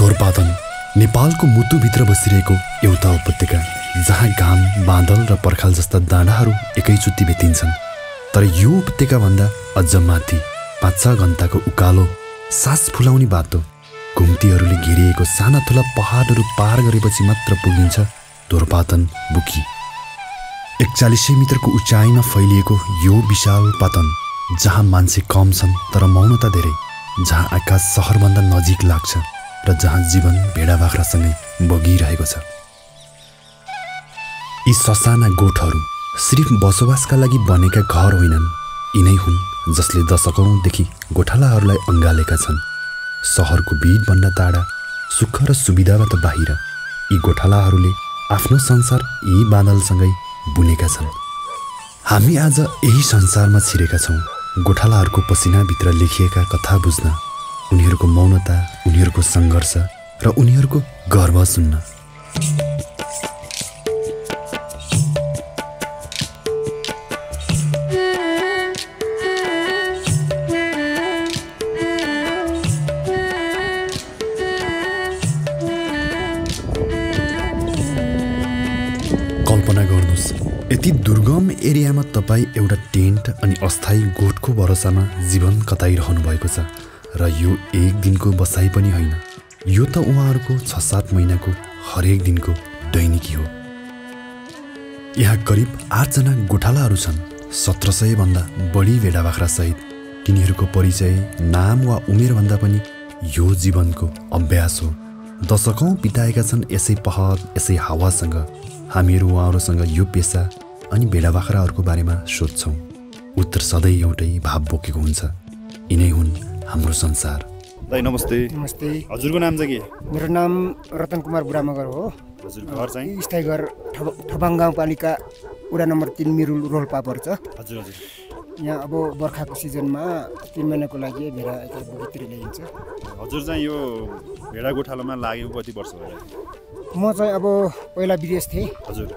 धोरपातन नेपालको मुटुभित्र बसिरहेको एउटा उपत्यका जहाँ घाम बादल र पर्खाल जस्ता डाँडाहरू एकैचोटि भेटिन्छन्। तर यो उपत्यका भन्दा अझ माथि 5-6 घण्टाको उकालो सास फुलाउने बाटो घुम्तीहरूले घेरिएको साना ठुला पहाडहरू पार गरेपछि मात्र पुगिन्छ धोरपातन बुकी। 41 मिटरको उचाइमा फैलिएको यो विशाल पातन जहाँ मान्छे कम छन् तर मौनता धेरै, जहाँ आकाश सहरभन्दा नजिक लाग्छ र जहाँ जीवन भेडा बाख्रासँगै बगिरहेको छ। यी ससाना गोठहरू सिर्फ बसोबासका लागि बनेका घर होइनन्, यिनै हुन् जसले दशकौंदेखि गोठालाहरूलाई अँगालेका छन्। सहरको भिडभन्दा टाढा सुख र सुविधाबाट बाहिर यी गोठालाहरूले आफ्नो संसार यी बादलसँगै बुनेका छन्। हामी आज यही संसारमा छिरेका छौँ, गोठालाहरूको पसिनाभित्र लेखिएका कथा बुझ्न, उनीहरूको मौनता, उनीहरूको सङ्घर्ष र उनीहरूको गर्व सुन्न। कल्पना गर्नुहोस्, यति दुर्गम एरियामा तपाईँ एउटा टेन्ट अनि अस्थायी गोठको भरोसामा जीवन कटाइरहनु भएको छ। र यो एक दिनको बसाइ पनि होइन, यो त उहाँहरूको 6-7 महिनाको हरेक दिनको दैनिकी हो। यहाँ करिब 8 जना गोठालाहरू छन्, 1700 भन्दा बढी भेडा बाख्रा सहित। तिनीहरूको परिचय, नाम वा उमेरभन्दा पनि यो जीवनको अभ्यास हो। दशकौं बिताएका छन् यसै पहाड, यसै हावासँग। हामीहरू उहाँहरूसँग यो पेसा अनि भेडा बाख्राहरूको बारेमा सोध्छौँ। उत्तर सधैँ एउटै भाव बोकेको हुन्छ, यिनै हुन् हाम्रो संसार। दाइ नमस्ते। नमस्ते। हजुरको नाम चाहिँ के? मेरो नाम रतन कुमार बुढामगर हो। हजुरको घर चाहिँ? स्थायी घर ठबाङ गाउँपालिका वडा नम्बर 3 मिरुल रोल्पा पर्छ। हजुर हजुर। यहाँ अब बर्खाको सिजनमा 3 महिनाको लागि भेडा यता बुकीतिर ल्याइन्छ। हजुर चाहिँ यो भेडा गोठालामा लागेको कति वर्ष भयो? म चाहिँ अब पहिला विदेश थिएँ। हजुर।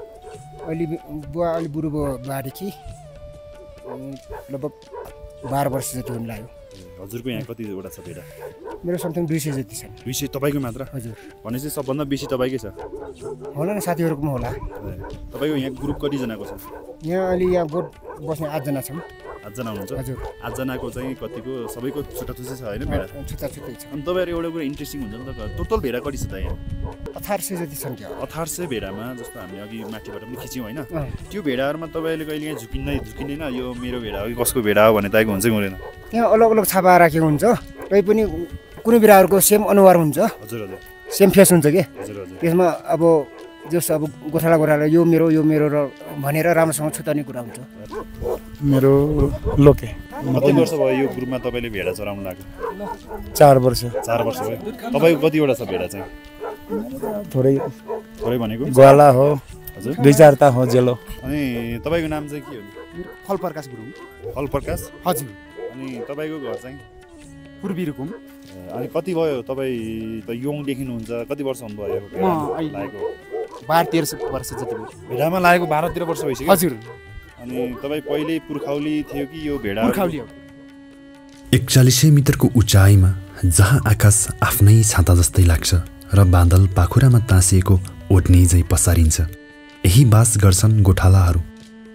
अलि बुढो भएदेखि लगभग 12 वर्ष जति हुन लाग्यो। हजुरको यहाँ कतिवटा छ भेडा? मेरो समथिङ 200 जति छन्। 200 तपाईँको मात्र? हजुर। भनेपछि सबभन्दा बेसी तपाईँकै छ? होला न, साथीहरूको पनि होला। तपाईँको यहाँ ग्रुप कतिजनाको छ? यहाँ अलि यहाँ गोठ बस्ने 8 जना छौँ। 8 जना हुनुहुन्छ? हजुर। 8 जनाको चाहिँ कतिको सबैको छुट्टा-छुट्टै छ होइन भेडा? छुट्टा-छुट्टै छ। अनि तपाईँहरू एउटा कुरा इन्ट्रेस्टिङ हुन्छ नि त, टोटल भेडा कति छ त यहाँ? 1800 जति छन्। क्या 1800 भेडामा जस्तो हामीले अघि माथिबाट पनि खिच्यौँ होइन, त्यो भेडाहरूमा तपाईँले कहिले काहीँ झुकिँदैन यो मेरो भेडा हो कि कसको भेडा हो भन्ने टाइपको हुन्छ कि हुँदैन? त्यहाँ अलग अलग छापा राखेको हुन्छ, तै पनि कुनै बिराहरूको सेम अनुहार हुन्छ। हजुर हजुर। सेम फेस हुन्छ कि? हजुर हजुर। त्यसमा अब जस्तो अब गोठाला यो मेरो र भनेर राम्रोसँग छुट्याउने कुरा हुन्छ। मेरो लोके। कति वर्ष भयो यो ग्रुपमा तपाईँले भेडा चराउनु लाग्यो? 4 वर्ष। 4 वर्ष भयो। तपाईँको कतिवटा छ भेडा चाहिँ? थोरै भनेको ग्वाला हो। हजुर। 2-4 ता हो जेलो। अनि तपाईँको नाम चाहिँ के हो? फलप्रकाश गुरुङ। फलप्रकाश? हजुर। अनि तपाईँको घर चाहिँ? पूर्वी रुकुम। अनि कति भयो तपाईँ त यङ देखिनुहुन्छ, कति वर्ष हुनुभयो लागेको? 12-13 वर्ष जति भयो। भेडामा लागेको 12-13 वर्ष भइसक्यो? हजुर। अनि तपाईँ पहिल्यै पुर्खौली थियो कि यो भेडा? पुर्खौली हो। 41 मिटरको उचाइमा जहाँ आकाश आफ्नै छाता जस्तै लाग्छ र बादल पाखुरामा तासिएको ओढ्ने झै पसारिन्छ, यही बास गर्छन् गोठालाहरू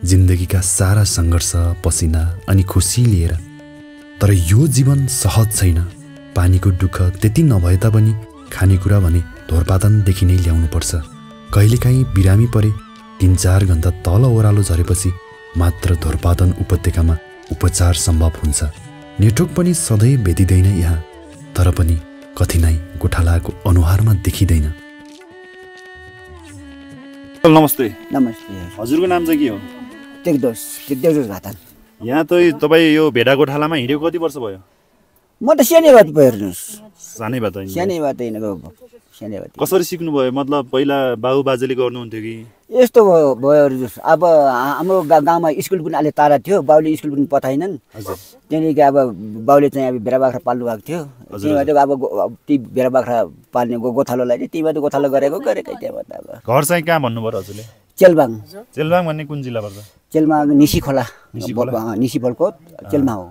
जिन्दगीका सारा सङ्घर्ष, पसिना अनि खुसी लिएर। तर यो जीवन सहज छैन। पानीको दुःख त्यति नभए तापनि खानेकुरा भने धोरपातनदेखि नै ल्याउनुपर्छ। कहिलेकाहीँ बिरामी परे 3-4 घण्टा तल ओह्रालो झरेपछि मात्र धोरपातन उपत्यकामा उपचार सम्भव हुन्छ। नेटवर्क पनि सधैँ भेटिँदैन यहाँ, तर पनि कठिनाइ गोठालाको अनुहारमा देखिँदैन। नमस्ते। नमस्ते। हजुरको नाम चाहिँ के हो? टेकदोस घातन। यहाँ त तपाईँ यो भेडा गोठालामा हिँडेको कति वर्ष भयो? म त सानै बात भयो हेर्नुहोस्। सानै बात होइन? सानै बात होइन। सानै बात। कसरी सिक्नुभयो? मतलब पहिला बाबु बाजेले गर्नुहुन्थ्यो कि? यस्तो भयो हेर्नुहोस्, अब हाम्रो गाउँमा स्कुल पनि अलि टाढा थियो, बाउले स्कुल पनि पठाएनन्। हजुर। त्यहाँदेखि अब बाउले चाहिँ अब भेडा बाख्रा पाल्नु भएको थियो। त्यहीबाट अब ती भेडा बाख्रा पाल्ने गोठालोलाई चाहिँ त्यहीबाट गोठालो गरेकै त्यहाँबाट। अब घर चाहिँ कहाँ भन्नुभयो हजुरले? चेलबाङ। चेलबाङ भन्ने कुन जिल्ला पर्छ? चेलबाङ निसी खोला। निसी खोलको चेलमा हो।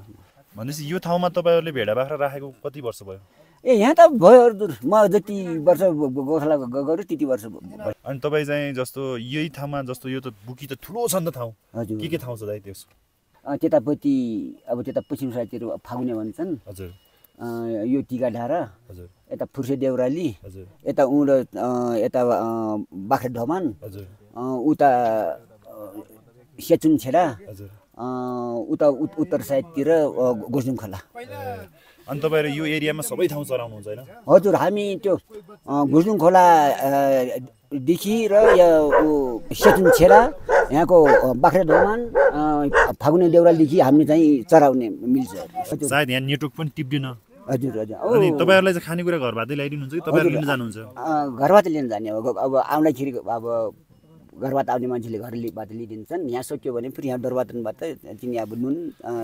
भनेपछि यो ठाउँमा तपाईँहरूले भेडा बाख्रा राखेको कति वर्ष भयो? ए यहाँ त भयो हजुर म जति वर्ष गोठाला गऱ्यो त्यति वर्ष भयो। अनि तपाईँ चाहिँ जस्तो यही ठाउँमा जस्तो यो त बुकी त ठुलो छ नि त ठाउँ हजुर के ठाउँ छ दाइ त्यसो त्यतापट्टि अब त्यता पश्चिम साइडतिर फागुने भन्छन् हजुर यो टिका ढाँडा हजुर यता फुर्से देउराली हजुर यता यता बाख्रा ढमान हजुर उता सेचुन छेडा हजुर उता उत्तर साइडतिर गोजुङ खोला। अनि तपाईँहरू यो एरियामा सबै ठाउँ चराउनुहुन्छ होइन हजुर हामी त्यो गोजुङ खोलादेखि र यो सेचुन छेडा यहाँको बाख्रा ढमान फागुने देउरालीदेखि हामी चाहिँ चराउने मिल्छ। सायद यहाँ नेटवर्क पनि टिप्दैन। हजुर हजुर अनि तपाईँहरूलाई चाहिँ खानेकुरा घरबाटै ल्याइदिनुहुन्छ कि तपाईँहरू लिन जानुहुन्छ घरबाट लिन जाने हो अब आउँदाखेरि अब घरबाट आउने मान्छेले घरबाट लिइदिन्छन् यहाँ सक्यो भने फेरि यहाँ दरबारबाट तिनी अब नुन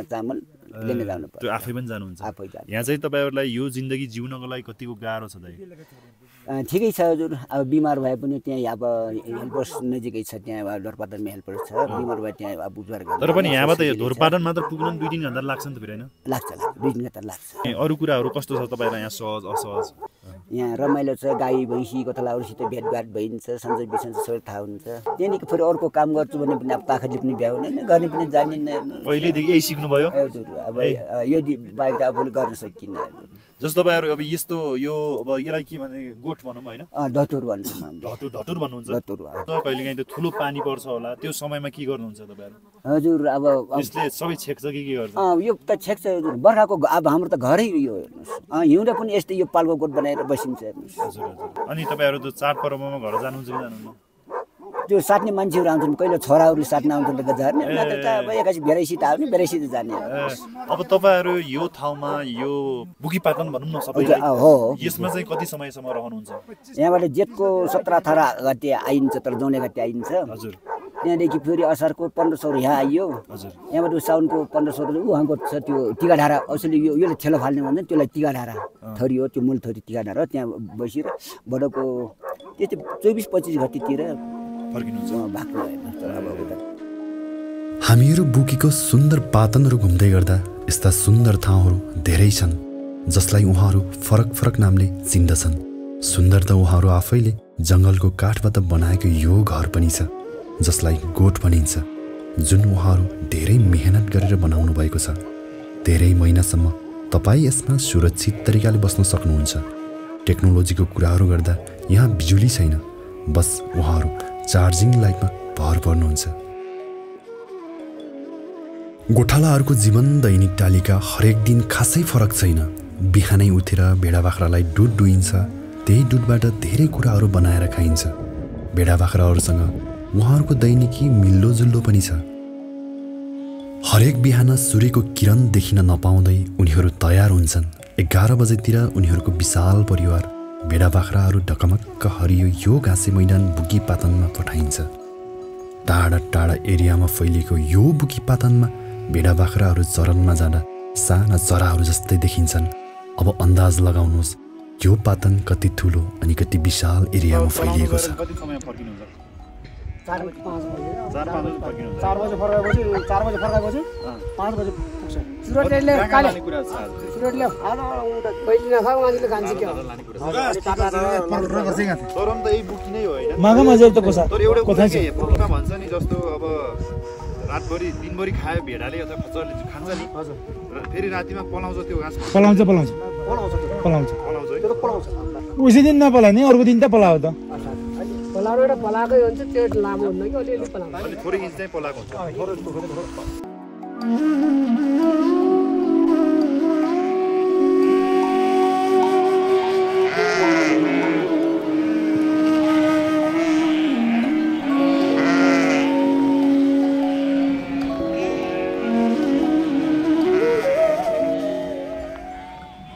चामल लिन जानु पर्छ त्यो आफै पनि जानुहुन्छ आफै जानु यहाँ चाहिँ तपाईँहरूलाई यो जिन्दगी जिउनको लागि कतिको गाह्रो छ दाइ ठिकै छ हजुर अब बिमार भए पनि त्यहाँ अब हेल्पर्स नजिकै छ त्यहाँ अब दरबारमा हेल्पर्स छ बिमार भए त्यहाँ अब उपचार गर्छ तर पनि यहाँबाट धोरपाटन मात्र पुग्न 2-3 घण्टा लाग्छ नि त फेरि होइन लाग्छ 2-3 घण्टा लाग्छ। अरू कुराहरू कस्तो छ तपाईँलाई यहाँ सहज असहज यहाँ रमाइलो छ गाई भैँसी गोठालाहरूसित भेटघाट भइन्छ सन्चै बिसन्च सबै थाहा हुन्छ त्यहाँदेखि फेरि अर्को काम गर्छु भने पनि अब पाखाले पनि भ्याउदैन गर्ने पनि जानिन्न पहिलेदेखि यही सिक्नुभयो हजुर अब यो बाहेक त आफूले गर्न सकिन्न जस्तो तपाईँहरू अब यस्तो यो अब यसलाई के भने गोठ भनौँ होइन धतुर भन्छौँ धतुर भन्नुहुन्छ धतुर कहिलेकाहीँ त ठुलो पानी पर्छ होला त्यो समयमा के गर्नुहुन्छ तपाईँहरू हजुर अब यसले सबै छेक्छ के गर्छ यो त छेक्छ हजुर बर्खाको अब हाम्रो त घरै यो हेर्नुहोस् हिउँदो पनि यस्तै यो पालको गोठ बनाएर बसिन्छ हेर्नुहोस्। हजुर हजुर अनि तपाईँहरू त चाडपर्वमा घर जानुहुन्छ कि जानुहुन्न त्यो साट्ने मान्छेहरू आउँछन् कहिले छोराहरू साट्न आउँछन् झर्ने त अब एक्कासी भेराइसी त आउने भेराइसी त जाने अब तपाईँहरू यो ठाउँमा यो बुकीपाटन भनौँ न सबै हो यसमा चाहिँ कति समयसम्म रहनुहुन्छ यहाँबाट जेठको 17-18 गते आइन्छ तर जौले गते आइन्छ हजुर त्यहाँदेखि फेरि असारको 1500 यहाँ आइयो हजुर यहाँबाट साउनको 1500 उहाँको छ त्यो टिका ढाँडा असली यसले ठेलो फाल्ने भन्छ त्यसलाई टिका ढाँडा थरी हो त्यो मूल थरी टिका ढाँडा त्यहाँ बसेर बडको त्यस्तै 24-25 गतेतिर हामीहरू बुकीको सुन्दर पातनहरू घुम्दै गर्दा यस्ता सुन्दर ठाउँहरू धेरै छन् जसलाई उहाँहरू फरक फरक नामले चिन्दछन्। सुन्दर त उहाँहरू आफैले जङ्गलको काठबाट बनाएको यो घर पनि छ जसलाई गोठ भनिन्छ जुन उहाँहरू धेरै मेहनत गरेर बनाउनु भएको छ। धेरै महिनासम्म तपाईँ यसमा सुरक्षित तरिकाले बस्न सक्नुहुन्छ। टेक्नोलोजीको कुराहरू गर्दा यहाँ बिजुली छैन बस उहाँहरू चार्जिङ लाइटमा भर पर्नुहुन्छ। गोठालाहरूको जीवन दैनिक तालिका हरेक दिन खासै फरक छैन। बिहानै उठेर भेडा बाख्रालाई दुध दुइन्छ त्यही दुधबाट धेरै कुराहरू बनाएर खाइन्छ। भेडा बाख्राहरूसँग उहाँहरूको दैनिकी मिल्दोजुल्दो पनि छ। हरेक बिहान सूर्यको किरण देखिन नपाउँदै उनीहरू तयार हुन्छन्। 11 बजेतिर उनीहरूको विशाल परिवार भेडा बाख्राहरू ढकमक्क हरियो यो घाँसे मैदान बुकीपातनमा पठाइन्छ। टाढा टाढा एरियामा फैलिएको यो बुकीपातनमा भेडा बाख्राहरू चरनमा जाँदा साना चराहरू जस्तै देखिन्छन्। अब अन्दाज लगाउनुहोस् यो पातन कति ठुलो अनि कति विशाल एरियामा फैलिएको छ। 4 बजे फर्काएपछि 5 बजे पुग्छ। सुरटले काले सुरटले पहिले नखाऊ मान्छेले खान्छ के हो तर त यही बुकी नै हो हैन मागामा चाहिँ त कोसा तर एउटा कुरा के बुकीमा भन्छ नि जस्तो अब रातभरि दिनभरि खायो भेडाले अथवा खच्चरले खान्छ नि हजुर फेरि रातिमा पलाउँछ त्यो घाँस पलाउँछ है त्यो त पलाउँछ उसी दिन नपलायो नि अर्को दिन त पलायो त पलाएर एउटा पलाएकै हुन्छ त्यो लामो हुन्न कि अलिअलि पलाउँछ अलि थोरै इन्च चाहिँ पलाएको हुन्छ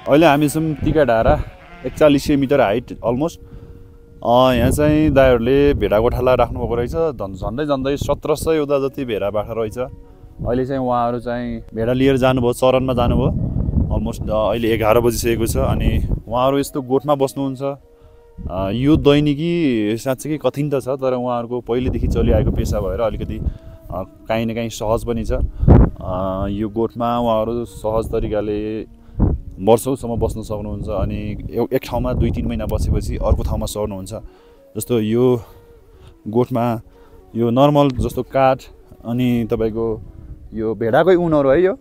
अहिले हामी छौँ टिका ढाँडा 4100 मिटर हाइट अलमोस्ट यहाँ चाहिँ दाइहरूले भेडा गोठाला राख्नुभएको रहेछ झन्डै 1700 एउटा जति भेडा बाख्रा रहेछ। अहिले चाहिँ उहाँहरू चाहिँ भेडा लिएर जानुभयो चरनमा जानुभयो अलमोस्ट अहिले 11 बजिसकेको छ अनि उहाँहरू यस्तो गोठमा बस्नुहुन्छ। यो दैनिकी साँच्चै कठिन त छ तर उहाँहरूको पहिलेदेखि चलिआएको पेसा भएर अलिकति काहीँ न काहीँ सहज पनि छ। यो गोठमा उहाँहरू सहज तरिकाले वर्षौँसम्म बस्न सक्नुहुन्छ अनि एक ठाउँमा 2-3 महिना बसेपछि अर्को ठाउँमा सर्नुहुन्छ। जस्तो यो गोठमा यो नर्मल जस्तो काठ अनि तपाईँको यो भेडाकै ऊनहरू है, यो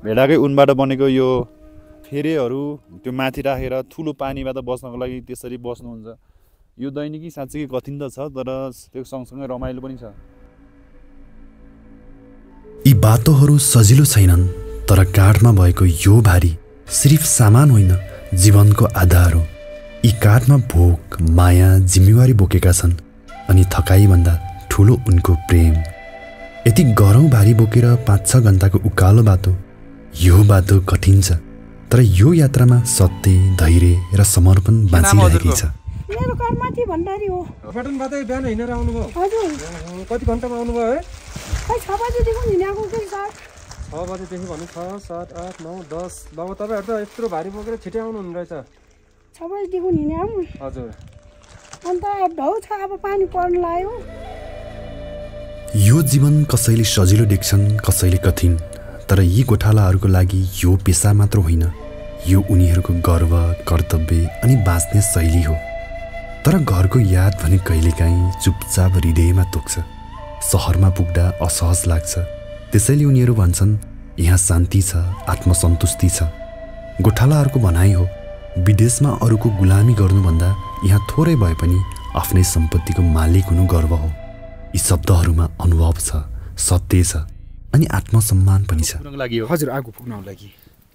भेडाकै ऊनबाट बनेको यो फेरेहरू त्यो माथि राखेर ठुलो पानीमा त बस्नको लागि त्यसरी बस्नुहुन्छ। यो दैनिकी साँच्चै कठिन त छ, तर त्यो सँगसँगै रमाइलो पनि छ। यी बाटोहरू सजिलो छैनन्, तर काठमा भएको यो भारी सिर्फ सामान होइन, जीवनको आधार हो। यी काठमा भोक, माया, जिम्मेवारी बोकेका छन् अनि थकाइभन्दा ठुलो उनको प्रेम। यति गरौँ भारी बोकेर 5-6 घन्टाको उकालो बाटो, यो बाटो कठिन छ, तर यो यात्रामा सत्य, धैर्य र समर्पण बाँचिरहेकै छ। मेरो कर्मती भण्डारी हो। पटनबाट बिहान हिँडेर आउनुभयो? हजुर। कति घन्टामा आउनुभयो है? खै 6 बजेदेखि हिँडेको कि सर। 6 बजेदेखि भने 6, 7, 8, 9, 10 बाबु तपाईँहरू त यत्रो भारी बोकेर छिटै आउनुहुने रहेछ। 6 बजेदेखि हिँड्यौँ। हजुर। अन्त ढौ छ, अब पानी पर्न लाग्यो। यो जीवन कसैले सजिलो देख्छन्, कसैले कठिन, तर यी गोठालाहरूको लागि यो पेसा मात्र होइन, यो उनीहरूको गर्व, कर्तव्य अनि बाँच्ने शैली हो। तर घरको याद भने कहिलेकाहीँ चुपचाप हृदयमा तोक्छ। सहरमा पुग्दा असहज लाग्छ, त्यसैले उनीहरू भन्छन् यहाँ शान्ति छ, आत्मसन्तुष्टि छ। गोठालाहरूको भनाइ हो, विदेशमा अरूको गुलामी गर्नुभन्दा यहाँ थोरै भए पनि आफ्नै सम्पत्तिको मालिक हुनु गर्व हो। यी शब्दहरूमा अनुभव छ, सत्य छ अनि आत्मसम्मान पनि छ। हजुर, आगो फुक्नको लागि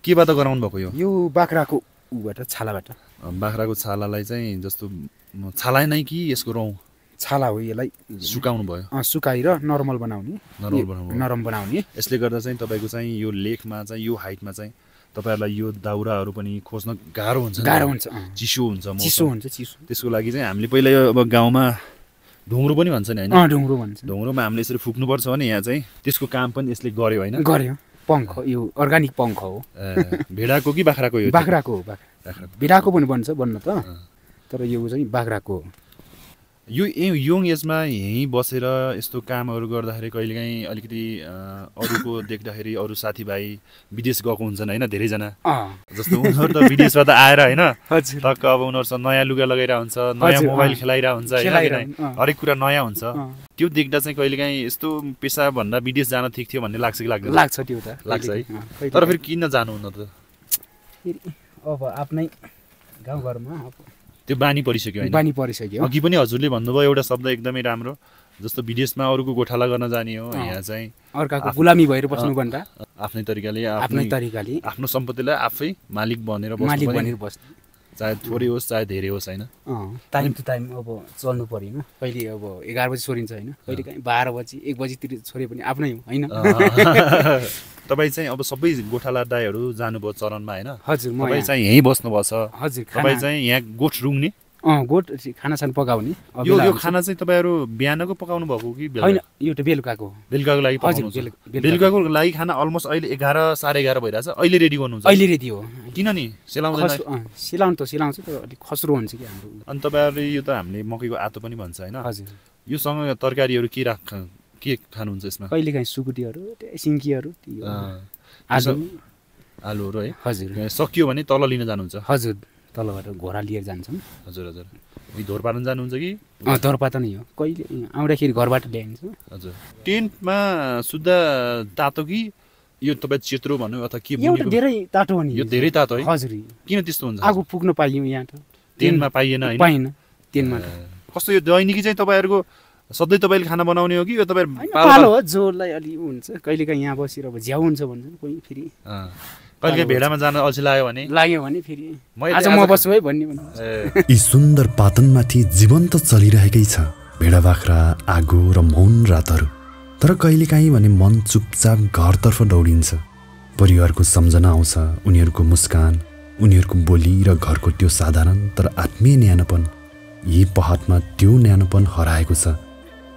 केबाट गराउनु भएको यो? यो बाख्राको उबाट, छालाबाट। बाख्राको छालालाई चाहिँ जस्तो छाला नै कि यसको रौँ? छाला हो, यसलाई सुकाउनु भयो। सुकाएर नर्मल बनाउने, नरम बनाउने। यसले गर्दा चाहिँ तपाईँको चाहिँ यो लेखमा चाहिँ यो हाइटमा चाहिँ तपाईँहरूलाई यो दाउराहरू पनि खोज्न गाह्रो हुन्छ, चिसो हुन्छ। त्यसको लागि चाहिँ हामीले पहिला यो अब गाउँमा ढुङ्ग्रो पनि भन्छ नि होइन? ढुङ्ग्रो भन्छ। ढुङ्ग्रोमा हामीले यसरी फुक्नुपर्छ भने यहाँ चाहिँ त्यसको काम पनि यसले गर्यो होइन? गर्यो। पङ्ख, यो अर्ग्यानिक पङ्ख हो। भेडाको कि बाख्राको? यो बाख्राको हो। भेडाको पनि बन्छ बन्न त, तर यो चाहिँ बाख्राको हो। यो यङ एजमा यहीँ बसेर यस्तो कामहरू गर्दाखेरि कहिलेकाहीँ अलिकति अरूको देख्दाखेरि अरू साथीभाइ विदेश गएको हुन्छन् होइन, धेरैजना। जस्तो उनीहरू त विदेशबाट आएर होइन, टक्क अब उनीहरूसँग नयाँ लुगा लगाइरहेको हुन्छ, नयाँ मोबाइल खेलाइरहेको हुन्छ, हरेक कुरा नयाँ हुन्छ। त्यो देख्दा चाहिँ कहिलेकाहीँ यस्तो पेसाभन्दा विदेश जान ठिक थियो भन्ने लाग्छ कि लाग्दैन? लाग्छ, त्यो त लाग्छ है। तर फेरि किन जानुहुन्न त? अब आफ्नै गाउँघरमा त्यो बानी परिसक्यो होइन? बानी परिसक्यो। अघि पनि हजुरले भन्नुभयो एउटा शब्द एकदमै राम्रो, जस्तो विदेशमा अरूको गोठाला गर्न जाने हो, यहाँ चाहिँ अर्काको गुलामी भएर बस्नुभन्दा आफ्नै तरिकाले आफ्नो सम्पत्तिलाई आफै मालिक बनेर बस्नु, चाहे थोरै होस् चाहे धेरै होस् होइन? टाइम टु टाइम अब चल्नु पऱ्यो। कहिले अब 11 बजी छोडिन्छ होइन, कहिले काहीँ 12 बजी 1 बजीतिर छोरे पनि आफ्नै हो होइन? तपाईँ चाहिँ अब सबै गोठाला दाइहरू जानुभयो चरणमा होइन? हजुर। तपाईँ चाहिँ यहीँ बस्नुपर्छ। हजुर। तपाईँ चाहिँ यहाँ गोठ रुङ्ने? गोठ खानासाना पकाउने। यो खाना चाहिँ तपाईँहरू बिहानको पकाउनु भएको कि होइन? यो त बेलुकाको। बेलुकाको लागि पकाउनु? बेलुकाको लागि खाना अलमोस्ट अहिले 11, 11:30 भइरहेछ, अहिले रेडी गर्नुहुन्छ? अहिले रेडी हो। किन नि सिलाउँदैन? सिलाउनु त सिलाउँछ, तर अलिक खस्रो हुन्छ कि हाम्रो। अनि तपाईँहरूले यो त हामीले मकैको आतो पनि भन्छ होइन? हजुर। योसँग तरकारीहरू के खानुहुन्छ यसमा? कहिलेकाहीँ सुकुटीहरू, सिन्कीहरू, आलुहरू है? हजुर। सकियो भने तल लिन जानुहुन्छ? हजुर, तलबाट घोडा लिएर जान्छौँ। हजुर हजुर। धोरपाटन जानुहुन्छ कि? धोरपाटन नै हो, कहिले आउँदाखेरि घरबाट ल्याइन्छ। हजुर। टेन्टमा शुद्ध तातो कि यो तपाईँ चित्रो भन्नु अथवा के? यो त धेरै तातो हो नि। यो धेरै तातो है? हजुर। किन त्यस्तो हुन्छ? आगो पुग्न पाइयो यहाँ त, टेन्टमा पाइएन होइन? पाइएन टेन्टमा। कस्तो यो दैनिकी चाहिँ तपाईँहरूको सधैँ तपाईँले खाना बनाउने हो कि यो तपाईँ पालो हो? जोलाई अलि हुन्छ, कहिलेकाहीँ यहाँ बसेर अब झ्याउ हुन्छ भन्छ कोही, फेरि कहिले भेडामा जान अल्छी लाग्यो भने फेरि आज म बस्छु है भन्ने। यी सुन्दर पातनमाथि जीवन त चलिरहेकै छ, भेडा बाख्रा, आगो र मौन रातहरू। तर कहिलेकाहीँ भने मन चुपचाप घरतर्फ दौडिन्छ। परिवारको सम्झना आउँछ, उनीहरूको मुस्कान, उनीहरूको बोली र घरको त्यो साधारण तर आत्मीय न्यानोपन। यी पहाडमा त्यो न्यानोपन हराएको छ।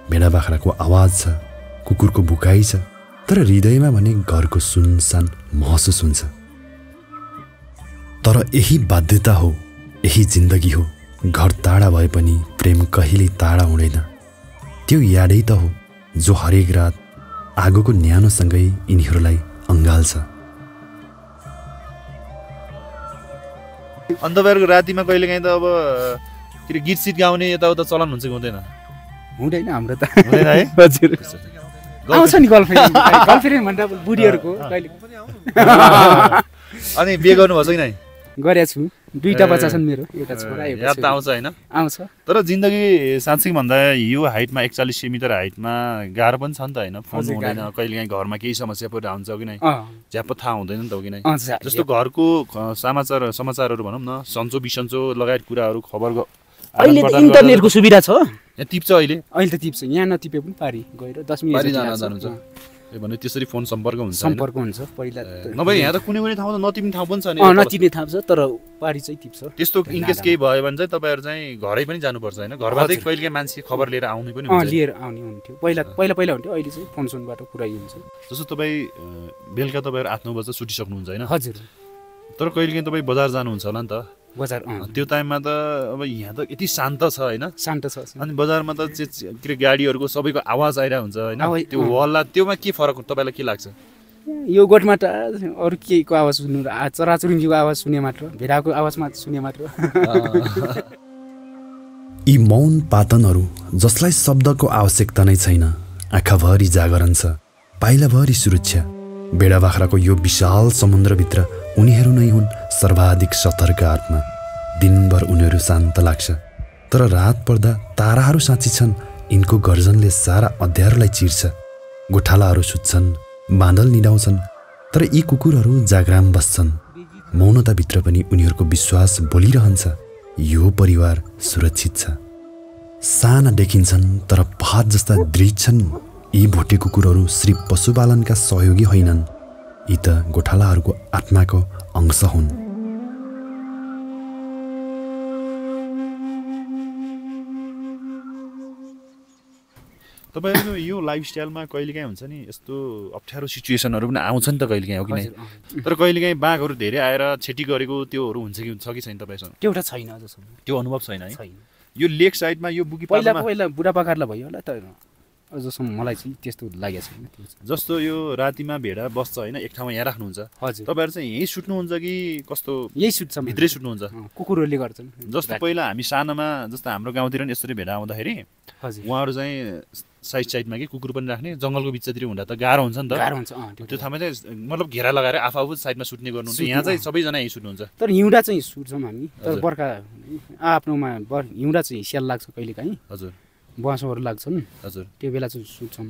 भेडा बाख्राको आवाज छ, कुकुरको भुकाइ छ, तर हृदयमा भने घरको सुनसान महसुस हुन्छ। तर यही बाध्यता हो, यही जिन्दगी हो। घर टाढा भए पनि प्रेम कहिले टाढा हुँदैन। त्यो यादै त हो जो हरेक रात आगोको न्यानोसँगै यिनीहरूलाई अँगाल्छ। अनि तपाईँहरूको रातिमा कहिलेकाहीँ त अब के अरे गीत सिट गाउने यताउता चलन हुन्छ कि हुँदैन? हुँदैन हाम्रो त हुँदैन है? हजुर आउँछ नि गर्लफ्रेन्ड गर्लफ्रेन्ड भन्दा बुढीहरूको कहिले अनि बिहे गर्नुभएको छ कि नै? गरेको छु 2टा बच्चा छन् मेरो एउटा छोरा एउटा याद त आउँछ होइन? आउँछ तर जिन्दगी साँच्चै भन्दा यो हाइटमा 41 मिटर हाइटमा गाह्रो पनि छ नि त होइन? फोन हुँदैन कहिलेकाहीँ घरमा केही समस्या परिरहेको हुन्छ कि नै झ्याप्प थाहा हुँदैन नि त हो कि नै? जस्तो घरको समाचारहरू भनौँ न सन्चो बिसन्चो लगायत कुराहरू खबर अहिले त इन्टरनेटको सुविधा छ यहाँ टिप्छ अहिले त टिप्छ यहाँ नटिपे पनि पारी गएर 10 मिनेट जान्छ भने त्यसरी फोन सम्पर्क हुन्छ पहिला नभए यहाँ त कुनै ठाउँमा नटिप्ने ठाउँ पनि छ नि नटिप्ने ठाउँ छ तर पारी चाहिँ टिप्छ त्यस्तो इनकेस केही भयो भने चाहिँ तपाईँहरू चाहिँ घरै पनि जानुपर्छ होइन? घरबाटै कहिलेकाहीँ मान्छे खबर लिएर आउने पनि हुन्छ लिएर आउने हुन्थ्यो पहिला हुन्थ्यो अहिले चाहिँ फोनबाट पुरै हुन्छ जस्तो तपाईँ बेलुका तपाईँहरू 8-9 बजे सुटिसक्नुहुन्छ होइन? हजुर तर कहिलेकाहीँ तपाईँ बजार जानुहुन्छ होला नि त बजार त्यो टाइममा त अब यहाँ त यति शान्त छ होइन? शान्त छ अनि बजारमा त के गाडीहरूको सबैको आवाज आइरहेको हुन्छ होइन? त्यो हल्ला त्योमा के फरक तपाईँलाई के लाग्छ? यो गोठमा त अरू केको आवाज सुन्नु चराचुरुङ्गीको आवाज सुने मात्र भेडाको आवाजमा सुने मात्र यी मौन पातनहरू जसलाई शब्दको आवश्यकता नै छैन आँखाभरि जागरण छ पाइलाभरि सुरक्षा बेडा बाख्राको यो विशाल समुद्रभित्र उनीहरू नै हुन् सर्वाधिक सतर्क आत्मा दिनभर उनीहरू शान्त लाग्छ तर रात पर्दा ताराहरू साँची छन् यिनको गर्जनले सारा अँध्यारोलाई चिर्छ गोठालाहरू सुत्छन् बाँदल निदाउँछन् तर यी कुकुरहरू जागराम बस्छन् मौनताभित्र पनि उनीहरूको विश्वास बोलिरहन्छ यो परिवार सुरक्षित छ साना देखिन्छन् तर पहाड जस्ता दृढ छन् यी भोटे कुकुरहरू श्री पशुपालनका सहयोगी होइनन् यी त गोठालाहरूको आत्माको अंश हुन् तपाईँको यो लाइफस्टाइलमा कहिलेकाहीँ हुन्छ नि यस्तो अप्ठ्यारो सिचुएसनहरू पनि आउँछ नि त कहिलेकाहीँ हो कि नै तर कहिलेकाहीँ बाघहरू धेरै आएर छेटी गरेको त्योहरू हुन्छ कि छैन तपाईँसँग एउटा छैन अझसम्म त्यो अनुभव छैन है यो लेक साइडमा यो बुकी पहिला बुढापाकाहरूलाई भयो होला त अझसम्म मलाई चाहिँ त्यस्तो लागेको छैन जस्तो यो रातिमा भेडा बस्छ होइन एक ठाउँमा यहाँ राख्नुहुन्छ हजुर तपाईँहरू चाहिँ यहीँ सुत्नुहुन्छ कि कस्तो यही सुत्छ भित्रै सुत्नुहुन्छ कुकुरहरूले गर्छन् जस्तो पहिला हामी सानोमा जस्तो हाम्रो गाउँतिर नि यसरी भेडा आउँदाखेरि उहाँहरू चाहिँ साइडमा कि कुकुर पनि राख्ने जङ्गलको बिचतिर हुँदा त गाह्रो हुन्छ नि त गाह्रो हुन्छ त्यो ठाउँमा चाहिँ मतलब घेरा लगाएर आफू साइडमा सुत्ने गर्नुहुन्छ यहाँ चाहिँ सबैजना यहीँ सुत्नुहुन्छ तर हिउँडा चाहिँ सुत्छौँ हामी तर बर्खा आफ्नोमा हिउँडा चाहिँ स्याल लाग्छ कहिलेकाहीँ हजुर बसोहरू लाग्छन् हजुर त्यो बेला चाहिँ सुत्छौँ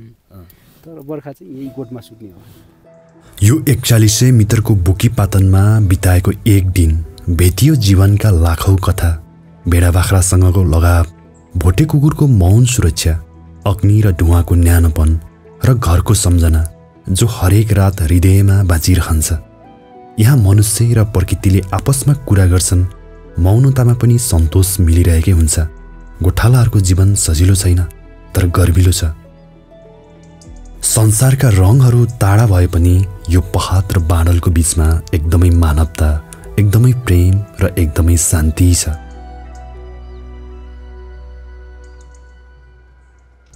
तर बर्खा चाहिँ यही गोठमा सुत्ने हो यो 4100 मिटरको बुकी पातनमा बिताएको एक दिन भेटियो जीवनका लाखौं कथा भेडा बाख्रासँगको लगाव भोटे कुकुरको मौन सुरक्षा अग्नि र धुवाको न्यानोपन र घरको सम्झना जो हरेक रात हृदयमा बाँचिरहन्छ यहाँ मनुष्य र प्रकृतिले आपसमा कुरा गर्छन् मौनतामा पनि सन्तोष मिलिरहेकै हुन्छ गोठालाहरूको जीवन सजिलो छैन तर गर्विलो छ संसारका रङहरू टाढा भए पनि यो पहाड र बादलको बीचमा एकदमै मानवता एकदमै प्रेम र एकदमै शान्ति छ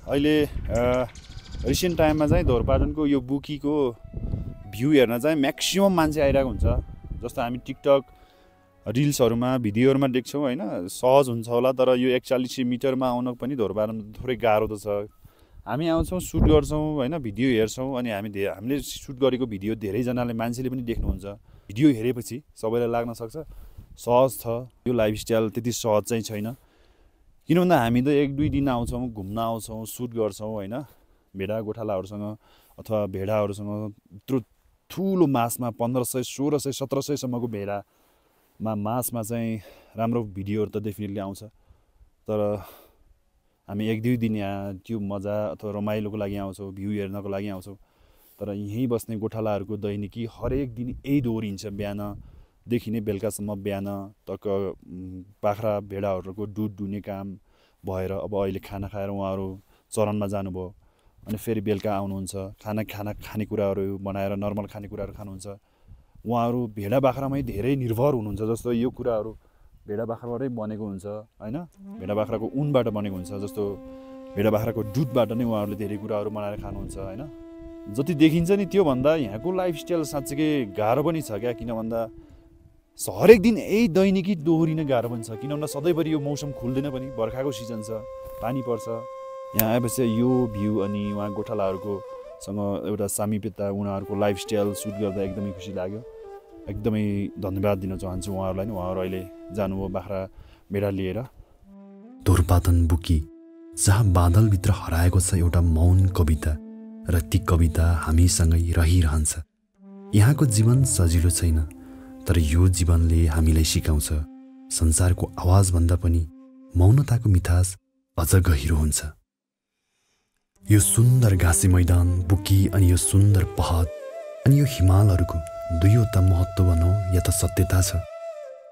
अहिले रिसेन्ट टाइममा चाहिँ धोरपाटनको यो बुकीको भ्यू हेर्न चाहिँ म्याक्सिमम मान्छे आइरहेको हुन्छ जस्तो हामी टिकटक रिल्सहरूमा भिडियोहरूमा देख्छौँ होइन सहज हुन्छ होला तर यो 4100 मिटरमा आउन पनि धोरपाटन थोरै गाह्रो त छ हामी आउँछौँ सुट गर्छौँ होइन भिडियो हेर्छौँ अनि हामीले सुट गरेको भिडियो धेरैजनाले मान्छेले पनि देख्नुहुन्छ भिडियो हेरेपछि सबैलाई लाग्न सक्छ सहज छ यो लाइफस्टाइल त्यति सहज चाहिँ छैन किन भन्दा हामी त 1-2 दिन आउँछौँ घुम्न आउँछौँ सुट गर्छौँ होइन भेडा गोठालाहरूसँग अथवा भेडाहरूसँग यत्रो ठुलो मासमा 1500 1600 1700 सम्मको भेडामा मासमा चाहिँ राम्रो भिडियोहरू त डेफिनेटली आउँछ तर हामी 1-2 दिन यहाँ त्यो मजा अथवा रमाइलोको लागि आउँछौँ भ्यू हेर्नको लागि आउँछौँ तर यहीँ बस्ने गोठालाहरूको दैनिकी हरेक दिन यही दोहोरिन्छ बिहानदेखि नै बेलुकासम्म बिहान तक बाख्रा भेडाहरूको दुध दुने काम भएर अब अहिले खाना खाएर उहाँहरू चरनमा जानुभयो अनि फेरि बेलुका आउनुहुन्छ खानेकुराहरू बनाएर नर्मल खानेकुराहरू खानुहुन्छ उहाँहरू भेडा बाख्रामै धेरै निर्भर हुनुहुन्छ जस्तो यो कुराहरू भेडा बाख्राबाटै बनेको हुन्छ होइन भेडा बाख्राको ऊनबाट बनेको हुन्छ जस्तो भेडा बाख्राको दुधबाट नै उहाँहरूले धेरै कुराहरू बनाएर खानुहुन्छ होइन जति देखिन्छ नि त्योभन्दा यहाँको लाइफस्टाइल साँच्चीकै गाह्रो पनि छ क्या किन भन्दा हरेक दिन यही दैनिकी दोहोरिन गाह्रो पनि छ, किनभने सधैँभरि यो मौसम खुल्दैन पनि, बर्खाको सिजन छ, पानी पर्छ। यहाँ आएपछि यो भ्यू अनि उहाँ गोठालाहरूकोसँग एउटा सामिप्यता, उनीहरूको लाइफस्टाइल सुट गर्दा एकदमै खुसी लाग्यो। एकदमै धन्यवाद दिन चाहन्छु उहाँहरूलाई। उहाँहरू अहिले जानुभयो बाख्रा भेडा लिएर। धुर्पातन बुकी, जहाँ बादलभित्र हराएको छ एउटा मौन कविता, र ती कविता हामीसँगै रहिरहन्छ। यहाँको जीवन सजिलो छैन, तर यो जीवनले हामीलाई सिकाउँछ संसारको आवाजभन्दा पनि मौनताको मिठास अझ गहिरो हुन्छ। यो सुन्दर घाँसे मैदान, बुकी अनि यो सुन्दर पहाड अनि यो हिमालहरूको दुईवटा महत्त्व भनौँ या त सत्यता छ,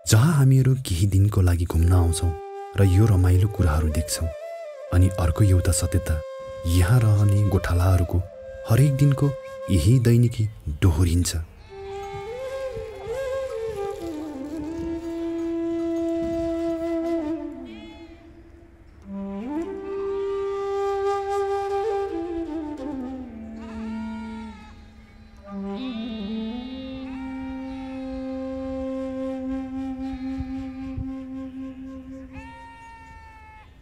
जहाँ हामीहरू केही दिनको लागि घुम्न आउँछौँ र यो रमाइलो कुराहरू देख्छौँ। अनि अर्को एउटा सत्यता, यहाँ रहने गोठालाहरूको हरेक दिनको यही दैनिकी दोहोरिन्छ।